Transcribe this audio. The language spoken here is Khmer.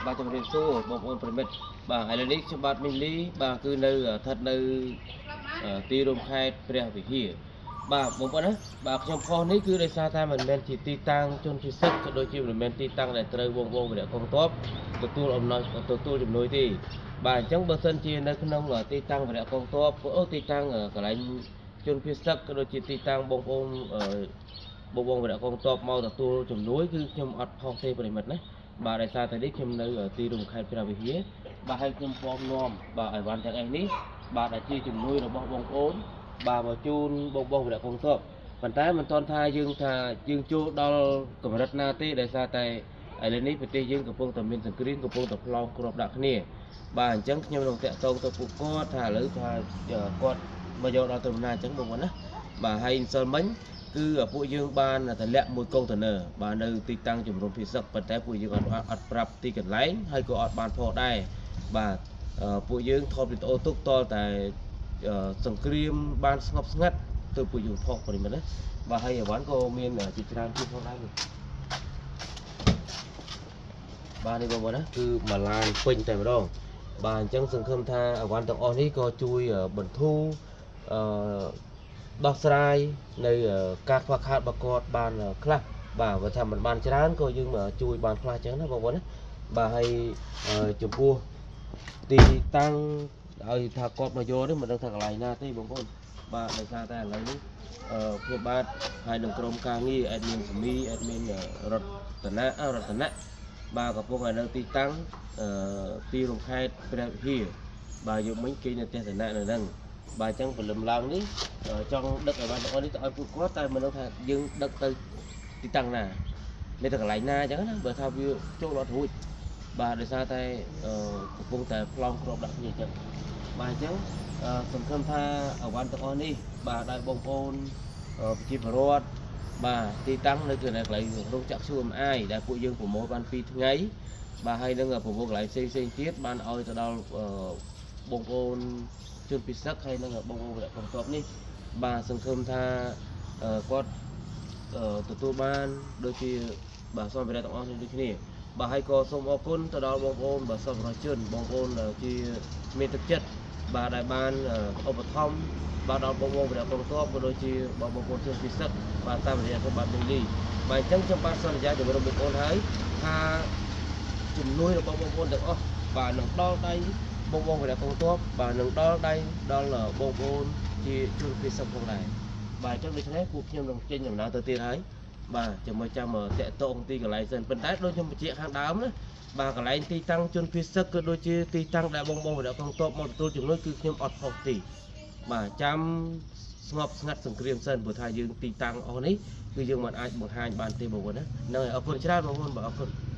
បាទជំរាបសួរបងប្អូនប្រិមិត្តបាទឥឡូវនេះខ្ញុំបាទមីលីបាទគឺនៅស្ថិតនៅទីរួមខេត្តព្រះវិហារបាទបងប្អូនណាបាទខ្ញុំផុសនេះគឺដោយសារតែមិនមែនជាទីតាំងជនជាសិទ្ធក៏ដូចជាមិនមែនទីតាំងដែលត្រូវវងវងវរៈកងទ័ពទទួលអំណោយទទួលជំនួយទេបាទអញ្ចឹងបើសិនជានៅក្នុងទីតាំងវរៈកងទ័ពអូទីតាំងកន្លែងជនភៀសសឹកក៏ដូចជាទីតាំងបងប្អូនបងបងវរៈកងទ័ពមកទទួលជំនួយគឺខ្ញុំអត់ផុសទេប្រិមិត្តណា បាទដោយសារតែនេះខ្ញុំនៅទីរួមខេត្តព្រះវិហារបាទហើយខ្ញុំពំនាំបាទអីវ៉ាន់ទាំងអីនេះបាទដែលជាជំនួយរបស់បងប្អូនបាទមកជូនបងបងវរៈកងទ័ពប៉ុន្តែមិនទាន់ថាយើងថាយើងចូលដល់កម្រិតណាទេដោយសារតែឥឡូវនេះប្រទេសយើងកំពុងតែមានសង្គ្រាមកំពុងតែផ្លោងគ្រាប់ដាក់គ្នាបាទអញ្ចឹងខ្ញុំនឹងតាក់ទងទៅពួកគាត់ថាឥឡូវថាគាត់មកយកដល់ត្រឹមណាអញ្ចឹងបងប្អូនណាបាទហើយអម្សិលមិញ គឺពួកយើងបានតម្លាក់មួយកុងតឺន័របាទនៅទីតាំងជំរំភីសឹកប៉ុន្តែពួកយើងអត់អត់ប្រាប់ទីកន្លែងហើយក៏អត់បានផុសដែរបាទពួកយើងថតវីដេអូទុកតតែសង្គ្រាមបានស្ងប់ស្ងាត់ទៅពួកយើងផុសប្រិមិត្តណាបាទហើយអីវ៉ាន់ក៏មានជាច្រើនទៀតផងដែរនេះបាទនេះបងប្អូនណាគឺមួយឡានពេញតែម្ដងបាទអញ្ចឹងសង្ឃឹមថាអីវ៉ាន់ទាំងអស់នេះក៏ជួយបន្ធូរអឺ ដោះស្រាយនៅការខ្វះខាតរបស់គាត់បានខ្លះបាទបើថាមិនបានច្រើនក៏យើងជួយបានខ្លះអញ្ចឹងណាបងប្អូនណាបាទហើយចំពោះទីតាំងឲ្យថាគាត់មកយកនេះមិនដឹងថាកន្លែងណាទេបងប្អូនបាទដោយសារតែឥឡូវនេះខ្ញុំបាទហើយនឹងក្រុមការងារ admin សមី admin រតនៈរតនៈបាទកំពុងតែនៅទីតាំងទីរួមខេត្តព្រះវិហារបាទយកមិញគេនៅទស្សនៈនៅហ្នឹងបាទអញ្ចឹងព្រលឹមឡើងនេះ ចង់ដឹកឲ្យបានទាំងអស់នេះទៅឲ្យពួកគាត់តែមិនដឹងថាយើងដឹកទៅទីតាំងណាមានតែកន្លែងណាអញ្ចឹងណាបើថាវាចូលអត់រួចបាទដោយសារតែកំពុងតែផ្លោងគ្រាប់ដាក់គ្នាអញ្ចឹងបាទអញ្ចឹងសង្ឃឹមថាអវ៉ាន់ទាំងអស់នេះបាទដោយបងប្អូនប្រជាពលរដ្ឋបាទទីតាំងនៅគឺនៅកន្លែងរោងចក្រ QMI ដែលពួកយើងប្រមូលបាន2ថ្ងៃបាទហើយនឹងប្រមូលកន្លែងផ្សេងផ្សេងទៀតបានឲ្យទៅដល់បងប្អូនជនពិសិដ្ឋហើយនឹងបងប្អូនវរៈកងទ័ពនេះ បាទសង្ឃឹមថាគាត់ទទួលបានដូចជាបាទសម្ភារៈទាំងអស់នេះដូចគ្នាបាទហើយក៏សូមអរគុណទៅដល់បងប្អូនបាទសប្បុរសជនបងប្អូនជាមានទឹកចិត្តបាទដែលបានឧបត្ថម្ភបាទដល់បងប្អូនវរៈកងទ័ពក៏ដូចជាបងប្អូនជនពិសិដ្ឋបាទតាមរយៈសម្បត្តិនេះបាទអញ្ចឹងខ្ញុំបាទសន្យាជាមួយបងប្អូនហើយថាជំនួយរបស់បងប្អូនទាំងអស់បាទនឹងដល់ដៃបងប្អូនវរៈកងទ័ពបាទនឹងដល់ដៃដល់បងប្អូនជាជនពិសិដ្ឋផងដែរបាទអញ្ចឹងដូច្នេះពួកខ្ញុំនឹងចេញដំណើរទៅទៀតហើយបាទចាំមើលចាំតាក់ទងទីកន្លែងសិនប៉ុន្តែដូចខ្ញុំបញ្ជាក់ខាងដើមណាបាទកន្លែងទីតាំងជនពិសិដ្ឋក៏ដូចជាទីតាំងដែលបងបងវរៈកងទ័ពមកទទួលជំនួយគឺខ្ញុំអត់ផុសទីបាទចាំស្ងប់ស្ងាត់សង្គ្រាមសិនព្រោះថាយើងទីតាំងអស់នេះគឺយើងមិនអាចបង្ហាញបានទេបងប្អូនណាហ្នឹងហើយអរគុណច្រើនបងប្អូនបាទអរគុណ។